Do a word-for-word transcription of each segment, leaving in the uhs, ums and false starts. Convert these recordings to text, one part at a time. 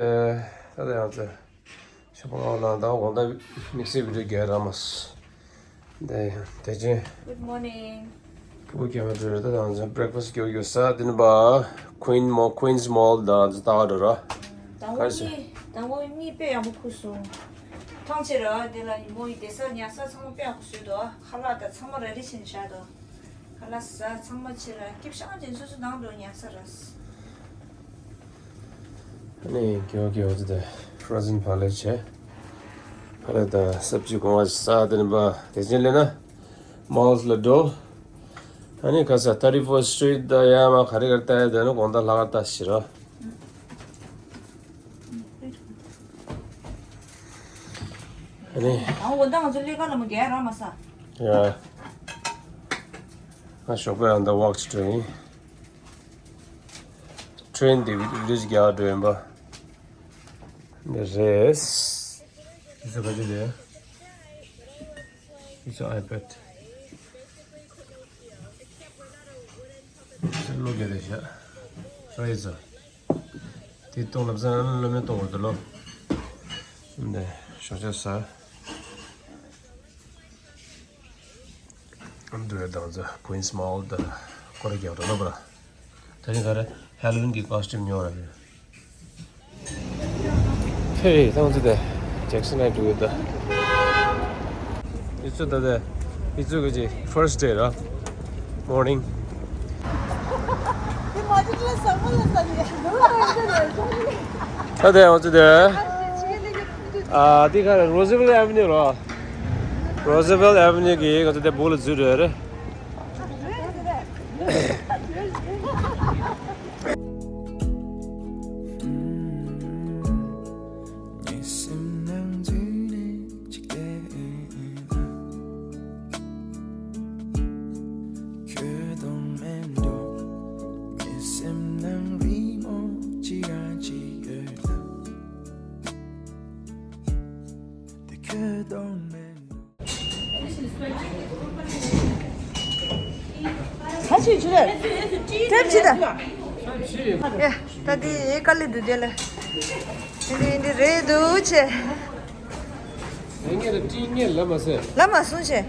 ཨེ། ད་ལྟ་ཡང་ཚེ། ཤོག་པ་ང་ལ་ད་དགོང་དག་དམིགས་བསལ་བི་ཌིའོ་རྒྱག་རག་མ་སོང་། དེ་དེ་ཅན། Good morning. ཕུ་བོ་ཁྱེད་མ་འགྲོ་རེད། ད་ང་ཚོ་breakfast རྒྱག་རྒྱུ་ས་དེ་ནི་པ། Queen Mall Queen's Mall ད་ང་ཚོ་ལྟ་ག་འགྲོ་ར། དང་པོ་གཉིས་དང་པོ་གཉིས་དཔེ་ཡག་པོ་ཁུག་སོང་། ཐང་ཆད་ར་དེ་ལ་ཉིན་མོ་ཡི་བསྡད་ས་ཉལ་ས་ཚང་མ་དཔེ་ཡག་པོ་བཟོས་འདུག་ཁ་ལག་དང་ཚང་མ་ར་རི་བྱིན་བཞག་འདུག་ཁ་ལག་ཟ་ཚང་མ་ཕྱིར་ར་སྐྱིབས་ཤང་ཅན་སོ་སོ་ནང་འགྲོ་ཉལ་ས་ར། ཨ་ནི་གྱོ་གྱོ་ཙི་དེ་frozen ཕ་ལེ་ཆེ། ཕ་ལེ་དང་སབ་ཅི་གོང་བ་ས་དེ་ནི་པ་དེ་ཅན་ལེ་ན་མོལ་ལ་འགྲོ། ཨ་ནི་ཁ་ས་thirty-first Street ད་ཡ་མ་ག་རེ་ག་རེ་ལྟ་ཡ་དེ་ནི་གོང་ད་ལྷག་ལྟ་ཤི་ར། ཨ་ནི། ཨ་འོ་ད་ང་ཚོ་ལས་ཀ་ལ་མོ་རྒྱལ་ར་མ་ས། ཡ། ང་ཞོགས་པ་ཡང་ད་walk ཅིག་འགྲོ་ཡིན། Train དེ་བི་ཌིའོ་ཅིག་རྒྱག་འགྲོ་ཡིན་པ། འདི་རེད། འདི་ཚོ་ག་ཅི་རེད། འདི་ཚོ་iPad། འདི་ཚོ་བློ་རྒྱ་རེད་ཤག་རེད་ཚོ། དེ་གཏོང་ལབ་ས་ན་བློ་མེད་གཏོང་བར་འདུག་ལོ། འདི་ཞོགས་ཇ་ཟ། འདི་རེད་ད་ང་ཚོ་Queen's Mall དུ་སྐོར་རྒྱག་འགྲོ་ལབ་ར། ད་རིང་ག་རེ་Halloween གི་costume ཉོ་ར་རེད། ཧེ་ད་ང་ཚོ་དེ་Jackson Heights འགྲོ་གི་ད། འདི་ཚོ་ད་དེ་འདི་ཚོ་གི་first day ར། Morning། ད་དེ་ང་ཚོ་དེ། ཨ་འདི་ག་རེ་Roosevelt Avenue ར། Roosevelt Avenue གི་ང་ཚོ་དེ་སྦུག་ལ་འཛུལ་འགྲོ་ཡ་རེད། ག་ཞིག་ཆུ་ལས། ཀྲེབ་ཆི་ད། ཡ། ད་དེ་ཡེ་དཀའ་ལས་འདུག་དེ་ལ། འདི་འདི་རེད་འདུག་ཆེ། ངས་ལ་ཏྲིན་ངས་ལ་མ་ཟེར། ལ་མ་སོང་ཆེ།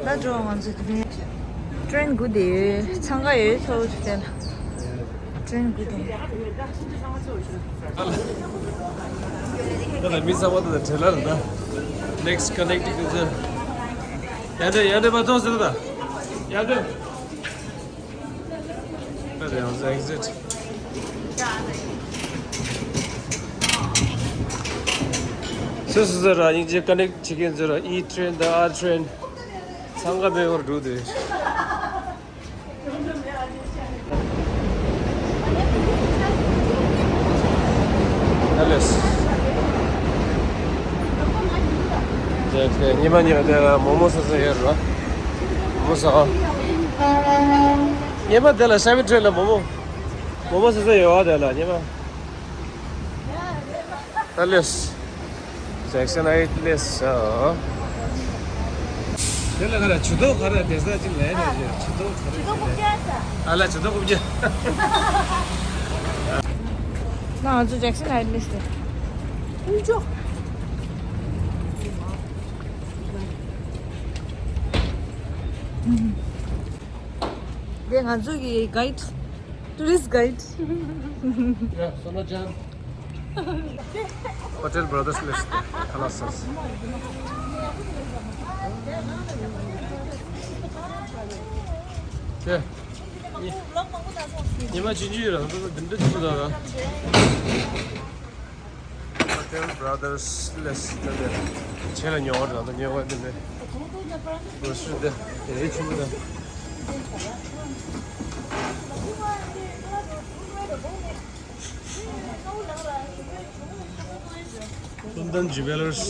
ལ་འགྲོ་ང་ཚོ་དེ་ནས། ཀྲེན་སྒུག་དེ་ཡོད། འཚང་ཁ་ཡོད་ཚོ་དེ་ལ། ཀྲེན་སྒུག་དེ། ད་ལ་མི་ཚང་མ་ད་བྲེལ་ལ་རེད་ད། Next connecting དེ་ཚོ། ཡ་འདྲེ་ཡ་འདྲེ་མ་ཐོག་ཟེར་ད། ཡ་འདྲེ། ད་དེ་ཡང་exit། སོ་སོ་སོ་ར་སྙིང་རྗེ་connect བྱེད་མཁན་ཚོ་ར་E train དང R train འཚང་ཁ་མེད་པར་འགྲོ་དུས། ཨ་ལེས། ཉི་མ་ཉི་མ་དེ་ལ་མོག་མོག་ཟ་ས་ཡོད་རེད་བ། མོག་མོག་ཟ། ཉི་མ་དེ་ལ་ཤ་མི་ཁྲོད་ལ་མོག་མོག་མོག་མོག་ཟ་ས་ཡོད་བ་དེ་ལ་ཉི་མ། ཨ་ལེས། Jackson Heights ལེས་ཤག་དེ་ལ་ག་རེ་ཇུས་གཏོགས་ག་རེ་དེ་ས་ཅིག་ལས་ནས་ཇུས་གཏོགས་ག་རེ་ཇུས་གཏོགས་རྐུབ་བཀྱག་ས། ཨ་ལ་ཇུས་གཏོགས་རྐུབ་བཀྱག་ང་ཚོ་Jackson Heights ལེས་ཏེ། ཀུན་སྤྱོད། དེ་ང་ཚོ་གི་guide tourist guide. Yeah, Sona Jan. Patel Brothers list. Hello, sir. Yeah. ཉི་མ་ཆུང་ཆུང་ཡོད་ར། འདི་འདྲ་ཆུང་ཆུང་དང་། Patel Brothers list དེ་ནས་ཆེ་ལ་ཉོ་བ་ར། ད་ཉོ་བ་དེ་ནས་ལོ་ཤུ་དེ་དེ་རིགས་ཆུང་མོ་དང་། Kundan Jewelers.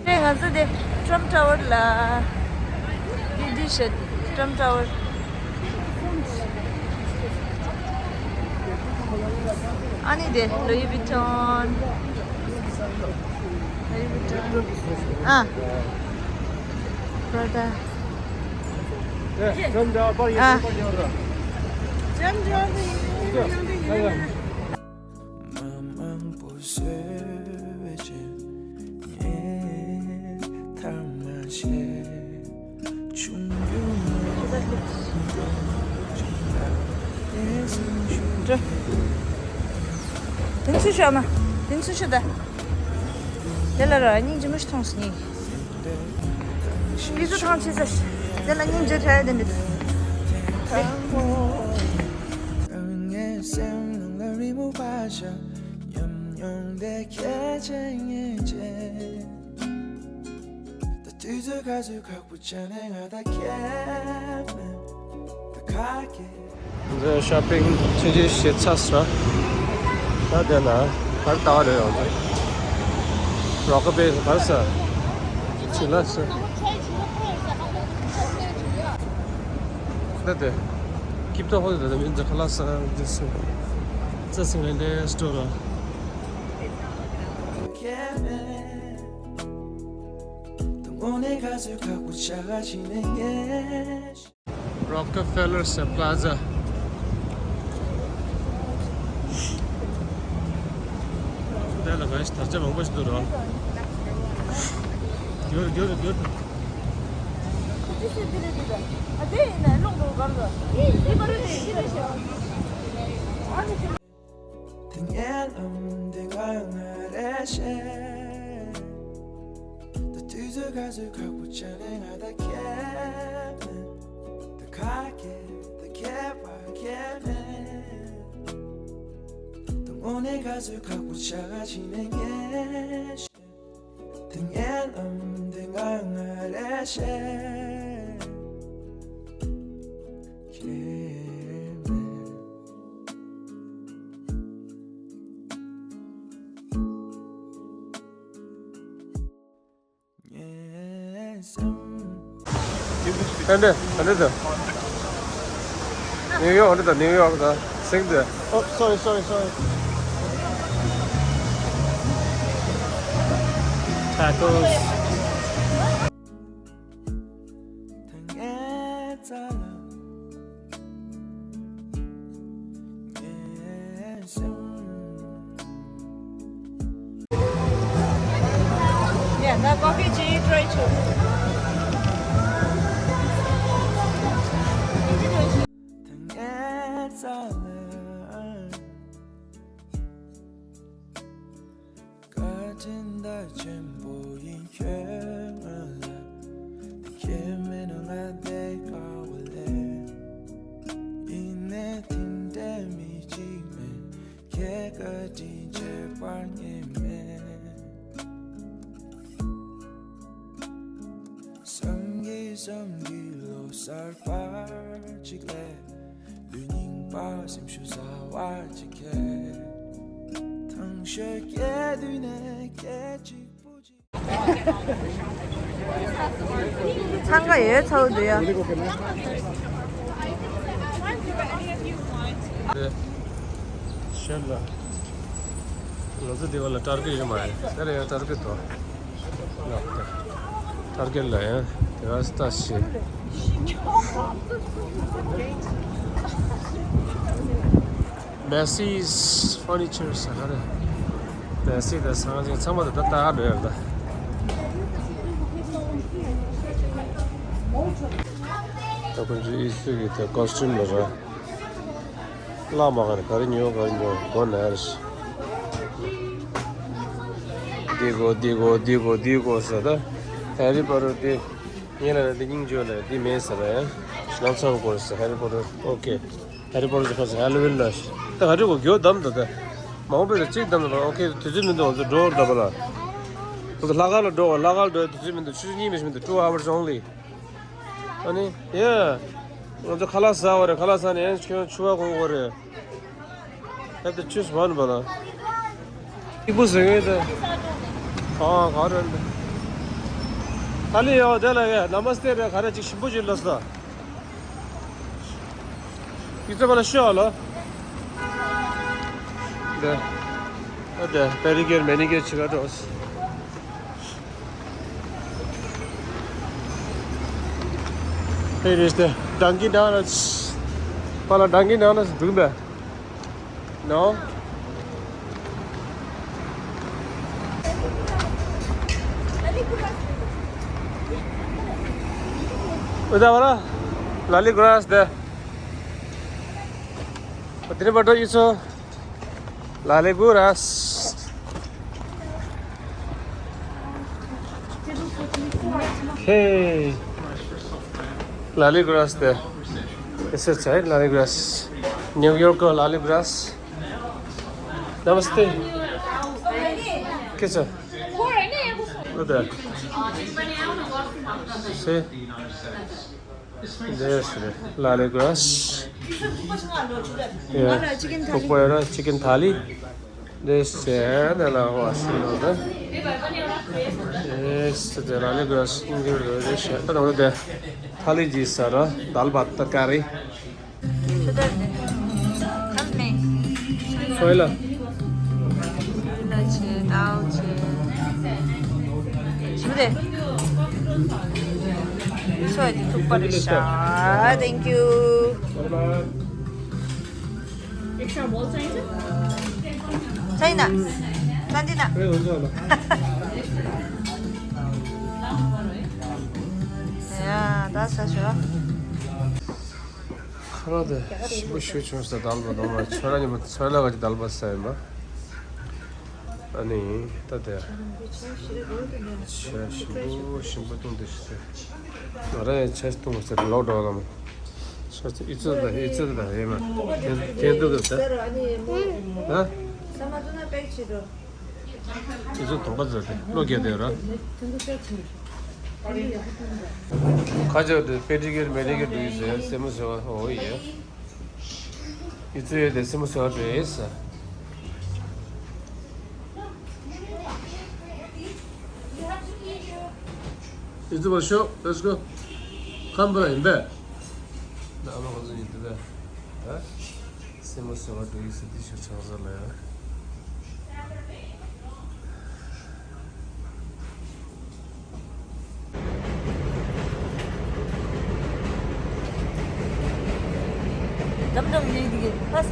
ང་ཚོ་དེ་Trump Tower ལ་འདི་འདི་བཤད། Trump Tower. ཨ་ནི་དེ་Louis Vuitton. Louis Vuitton. ཨ། Prada. ཨ། འགྲོ། དེང་ཚུལ་ཤོག་མ། དེང་ཚུལ་ཤོག་ད། དེ་ལ་ར་སྙིང་རྗེ་མོ་ཞིག་མཐོང་སོང་ངས། ལུས་སུ་ཐང་ཆད་ས་ཞིག་དེ་ལ་སྙིང་རྗེ་འཕྲད་དེ་མི་འདུག་དེ། དུས་ཚོད་ག་ཚོད་ཁག་པོ་ཆགས་ནས་ང་ད་ཁྱད་མེད་ད་ཁ་སྐད། འདི་ཤོ་པིང་ཆེ་ཆེ་བྱེད་ཚར་སོང་། ད་དེ་ན་གར་ལྟ་བ་རེད་ཡོང་ཚེ། རོ་ཀ་པེ་གར་ས་ཆི་ལ་ས། ད་དེ་ཀིབ་ཏོ་ཧོ་དེ་མིན་ཛ་ཁ་ལ་ས་དེ་ས་ས་སིང་ལེ་ལེ་སྟོ་ར། དངོས་གནས་ག་ཚོད་ཁག་པོ་ཆགས་ཤིང་ནས་ངས། Rockefeller Plaza། དེ་ལ་ག་ཞིག་དར་ཆ་མང་པོ་ཞིག་འདུག་རོ། རྒྱུར་རྒྱུར་རྒྱུར། དེ་ངའི་ལམ་དེ་ང་ང་རེ་ཤེས། ད་དུས་ཚོད་ག་ཚོད་ཁག་པོ་ཆགས་ནས་ང་ད་ཁྱད་མེད། ད་ཁ་སྐད་ད་ཁྱད་པར་ཁྱད་མེད། ད་དངོས་གནས་ག་ཚོད་ཁག་པོ་ཆགས་ཤིང་ནས་ངས། དེ་ངའི་ལམ་དེ་ང་ང་རེ་ཤེས། ཁྱད་མེད། ངའི་སེམས། ཨ་འདྲ་ཨ་འདྲ་དང་། ནིའུ་ཡོག་ཨ་འདྲ་དང་ནིའུ་ཡོག་དང་སིང་དེ། Oh, sorry, sorry, sorry. Tacos. Yeah, the coffee tea try too. བཀའ་དྲིན་ད་ཆེན་པོ་ཡིན་ཁྱོད་ང་ལ། དེ་ཁྱེད་མེད་ན་ང་བསྡད་དཀའ་བ་ལས། ཡིན་ནའི་དེ་འདྲའི་མི་གཅིག་མེད། ཁྱེད་བཀའ་དྲིན་ཆེ་བར་ངེས་མེད། བསམ་གྱིས་བསམ་གྱིས་ལོ་གསར་པ་གཅིག་ལས། ལུས་རྙིང་པ་སེམས་ཤུགས་ཟ་བ་གཅིག་གིས། ཐང་ཤོད་སྐྱེ་དུས་ནས་སྐད་ཅིག་པུ་གཅིག་འཚང་ཁ་ཡོད་ཚ་བོ་འདུག་ཡ། ཤར་ལ། ང་ཚོ་འདི་བ་ལ་ཊར་གི་ཡོད་མ་རེད། དེ་ལ་ཡང་ཊར་གི་དོ། ཊར་གི་ལ་ཡང་དེ་བ་སྟ་ཤི། Macy's furniture ཟེར་ག་རེ། Macy's དང་ཚང་ཚང་མ་དང་ད་ལྟ་ཧ་འགྲོ་ཡ་རེད་ད། ད་ཁོང་ཚོའི་ཨི་སུ་གི་ད་ཀོ་སི་ཊུམ་ལ་ར། བླ་མ་ག་རེ་ག་རེ་ཉོ་ག་རེ་ཉོ་གོ་ན་རེ། འདི་གོ་འདི་གོ་འདི་གོ་འདི་གོ་ཟེར་ད། ཧེ་རི་པོ་ཊར་དེ་ངས་ལ་འདི་སྙིང་རྗེ་ལ་འདི་མེད་ཟེར་ཡ། ལམ་སང་གོ་ཟེར་ཧེ་རི་པོ་ཊར་ཨོ་ཁེ། ཧེ་རི་པོ་ཊར་ཟེར་ཧ་ལོ་ཝིན་ལ། ད་ག་རེ་གོ་གྱོ་བདམས་ད་ད། མང་པོ་ད་གཅིག་བདམས་ད་ཨོ་ཁེ་དུས་ཚོད་མི་འདུག་ང་ཚོ་འགྲོ་བར་འདྲ་པ་ལ། ང་ཚོ་ལྷག་དཀར་ལ་འགྲོ་བ་ལྷག་དཀར་འགྲོ་དུས་ཚོད་མི་འདུག་ཆུ་ཚོད་གཉིས་མི་ཤི་མི་འདུག two hours only། ཨ་ནི། ཡ། ང་ཚོ་ཁ་ལག་ཟ་བ་རེད། ཁ་ལག་ཟ་ནས་ཁྱོད་ཆུ་བ་གོན་དགོས་རེད། Have to choose one, brother. ཨི་བུ་ཟེར་གི་འདུག་ཨ་ག་རེ་འདུག་ད་ལི་ཡོ་དེ་ལ་ཡ་ན་མ་སྟེ་རེད། ག་རེ་ཅིག་ཞིམ་པོ་ཅིག་ལབ་ས། ཨི་ཙི་བ་ལ་ཤོ་ལོ། དེ། ཨ་དེ་པེ་ཌི་ཀིར་མེ་ནི་ཀིར་བྱེད་ག་འགྲོ། Here is the Dunkin' Donuts. ལ་འདང་གི་ནང་ན་འགྲིག་འདུག་ནོ། ཨུ་ད་བ་ར། ལ་ལི་གུ་ར་སི་དེ། དེ་རིང་བར་དོ་ཡིན་ཚོ། ལ་ལི་གུ་ར་སི། ཧེ། ལ་ལི་གུ་ར་སི་དེ། This is right, ལ་ལི་གུ་ར་སི། ནིའུ་ཡོག་གི་ལ་ལི་གུ་ར་སི། Namaste. कैसा? उधर। से। देश रे। लाले ग्रास। या। चिकन थाली। चिकन थाली। देश से। देश से लाले ग्रास। थाली जी सारा। दाल भात तरकारी। ཁམས་མེད། སོའི་ལ། སོའི་ལ་ཆེ། དའོ་ཆེ། ཞུ་དེ། སོའི་དེ་ཐུག་པ་རེད་ཤག Thank you. Extra bowl चाहिए? चाहिए ना? चाहिए ना? ए, हुन्छ होला। या, दस छ। ཁ་ར་དེ་ཞིམ་པོ་ཞུ་བྱུང་ཟེར། དལ་བ་དང་མ་ཆོས་ར་ཉི་མ་ཆོས་ལ་ག་ཅི་དལ་བ་ཟེར་ཡིན་པ། ཨ་ནི་ད་དེ་ཆ་ཞིམ་པོ་ཞིམ་པོ་བཏུང་དེ་ཞིག་ཟེར། ང་ར་ཡང་ཆ་བཏུང་ཟེར་ལོག་འགྲོ་ལ་མ། ཆ་ཨི་ཚོད་ད་ཨི་ཚོད་ད་ཡེ་མ། ཁྱེད་ཁྱེད་འདུག་གི་ད། ཧ། དེ་ཚོ་དོང་པ་ཚོ་དེ་བློ་རྒྱ་དེ་ར། ཁ་ཆེ་དེ་པེ་ཏི་ཀེར་མེ་ཏི་ཀེར་འདུག་ཟེར་སེམས་མ་ཟེར་བ་ཧོ་ཡེ། ཡི་ཚོ་ཡོད་དེ་སེམས་མ་ཟེར་བ་རེད་ཟེར། ཡི་ཚོ་བར་ཤོག Let's go. ཁམས་པ་ཡིན་པས། ད་ཨ་མ་ཁོ་ཚོ་ཡིན་དེ་བས། ད། སེམས་མ་ཟེར་བ་འགྲོ་ཡི་ཟེར་དེ་ཞིག་ཆང་ས་ལ་ཡ། འགྲམ་འགྲམ་ལས་འདི་གི་ཧས།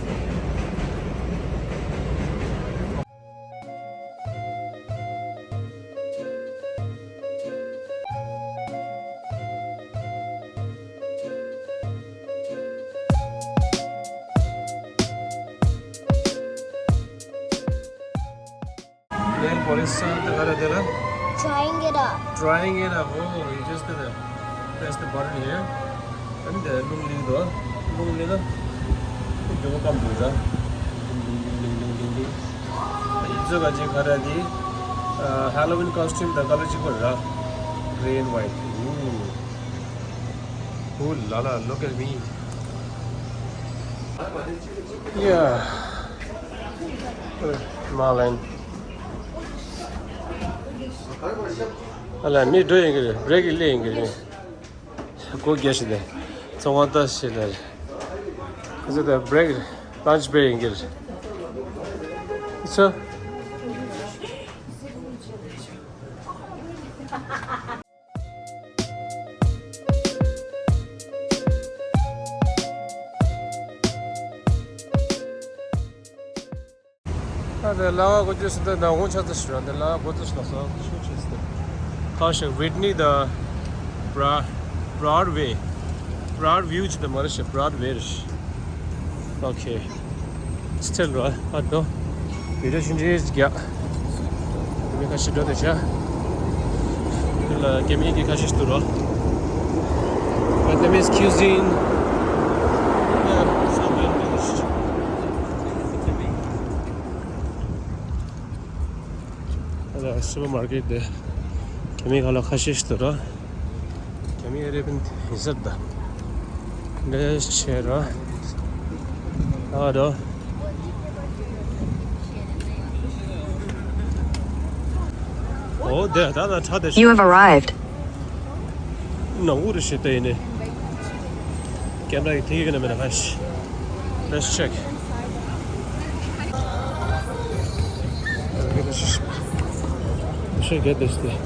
Nail polish ས་དེ་ག་རེ་དེ་ལ། Drying it up. Drying it up. Oh, you just did it. Press the button here. And རླུང་ལིང་དོ། རླུང་ལིང་ན། ཁོ་མགྱོགས་པོ་སྐམ་འདུག་ར། ལིང་ལིང་ལིང་ལིང་ལིང་ལིང་། ཡིན་ཚོད་ག་ཅིག་ག་རེ་དེ། Halloween costume དང་color གཅིག་པ་ར། Green white. Ooh. Ooh la la, look at me. Yeah. Marlin. ཨ་ལ་མི་འགྲོ་ཡིན་གི་རེད། བྷི་རེག་སླེབས་ཡིན་གི་རེད། སྒོ་རྒྱག་ཞིག་དང་། ཚོང་ཁང་ལྟ་ཞིག་ལ། ཁ་ཚ་དང་བྷི་རེག་ལན་ཆི་བྷི་རེག་ཡིན་གི་རེད། ཚོ། ད་དེ་ལ་བ་གོ་རྒྱུ་ཟེར་ཏེ་ད་འོང་ཆ་ཚ་ཞིག་ར། དེ་ལ་བ་གོ་ཚ་ཞིག་ལ་སོང་ཤུགས་ཆེ་ཟེར་ཏེ། ཁ་ཤས་ཝིཊ་ནི་ད་བྷ་རོཌ་ཝེ། བྷ་རོཌ་ཝིའུ་ཅི་ད་མ་རེད་ཤག་བྷ་རོཌ་ཝེ་རེད་ཤག་ཨོ་ཁེ། སི་ཊིལ་ར་ཨ་དོ། བི་ཌིའོ་ཆུང་ཆུང་ཞིག་རྒྱག་མི་ཁ་ཤས་འགྲོ་དེ་ཤག་དེ་ལ་རྒྱ་མི་གི་ཁ་ཤས་ཤིག་འདུག་ར། Vietnamese cuisine. Yeah, some Vietnamese. ཨ་ལ་སུ་པར་མར་ཀེཊ་དེ་རྒྱ་མི་ཁ་ལ་ཁ་ཤས་ཤིག་འདུག་ར། རྒྱ་མི་ཨ་རི་པན་ཡིན་ས་རེད་ད། འདྲེས་ཆེ་ར། ཨ་རོ། ཨོ་དེ་ད་ད་ཁྲ་དེ། You have arrived. ནང་འུ་རུ་ཞེ་ཏེ་ཡིན་ནི། ཀེམ་ར་ཡི་ཐིག་གི་ན་མེད་ན་ཕ་ཤི། Let's check. Should get this thing.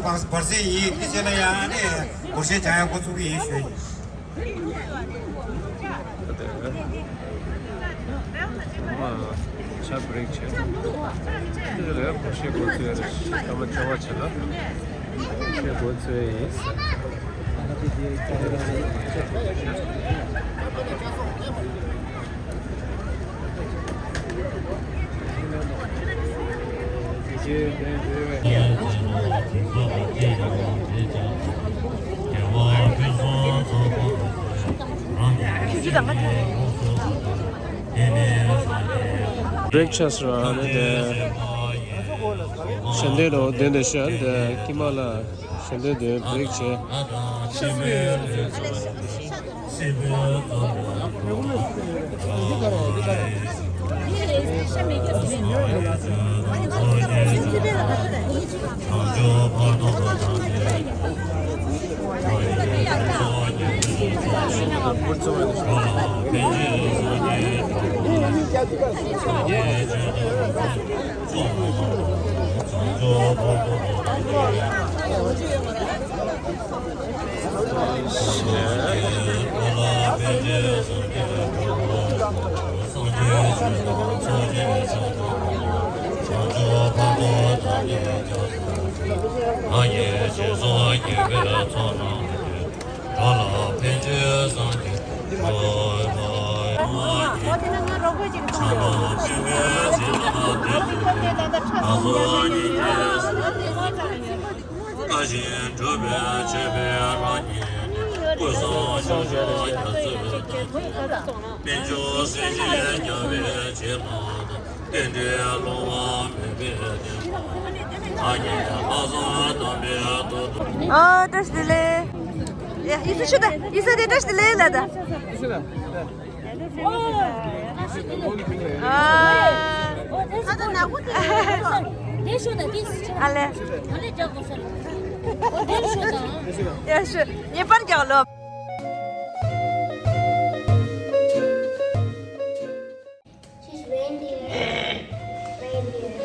བར་སྲིད་ཡིན། དེ་བྱས་ན་ཡང་ནི་སྒོར་གཞས་སྦྱང་ཡག་འགོ་ཚུགས་ཀྱི་ཡིན་ཞུ་ཡིན། ཆ་བྷི་རེག་བྱས། དེ་ལས་སྒོར་གཞས་འགོ་ཚུགས་ཡ་རེད། སྐར་མ་བཅོ་ལྔ་བྱས་ན་སྒོར་གཞས་འགོ་ཚུགས་ཡ་ཡིན། བྷི་རེག་ཆགས་ར་ནི་དེ། ཞལ་འདོན་རོགས་འདོན་དེ་ཤོད་དེ་ཀི་མ་ལ། ཞལ་འདོན་དེ་བྷི་རེག་བྱས། ཨོ། བཀྲ་ཤིས་བདེ་ལེགས། ཡ། ཡིག་ཚད་ཆུ་ད། ཡིག་ཚད་དེ་བཀྲ་ཤིས་བདེ་ལེགས་ལ་ད། ཨ། ཨ་ལེ། ཡ་ཤུ། ངེས་པར་རྒྱག་ལོ། She's reindeer. Reindeer.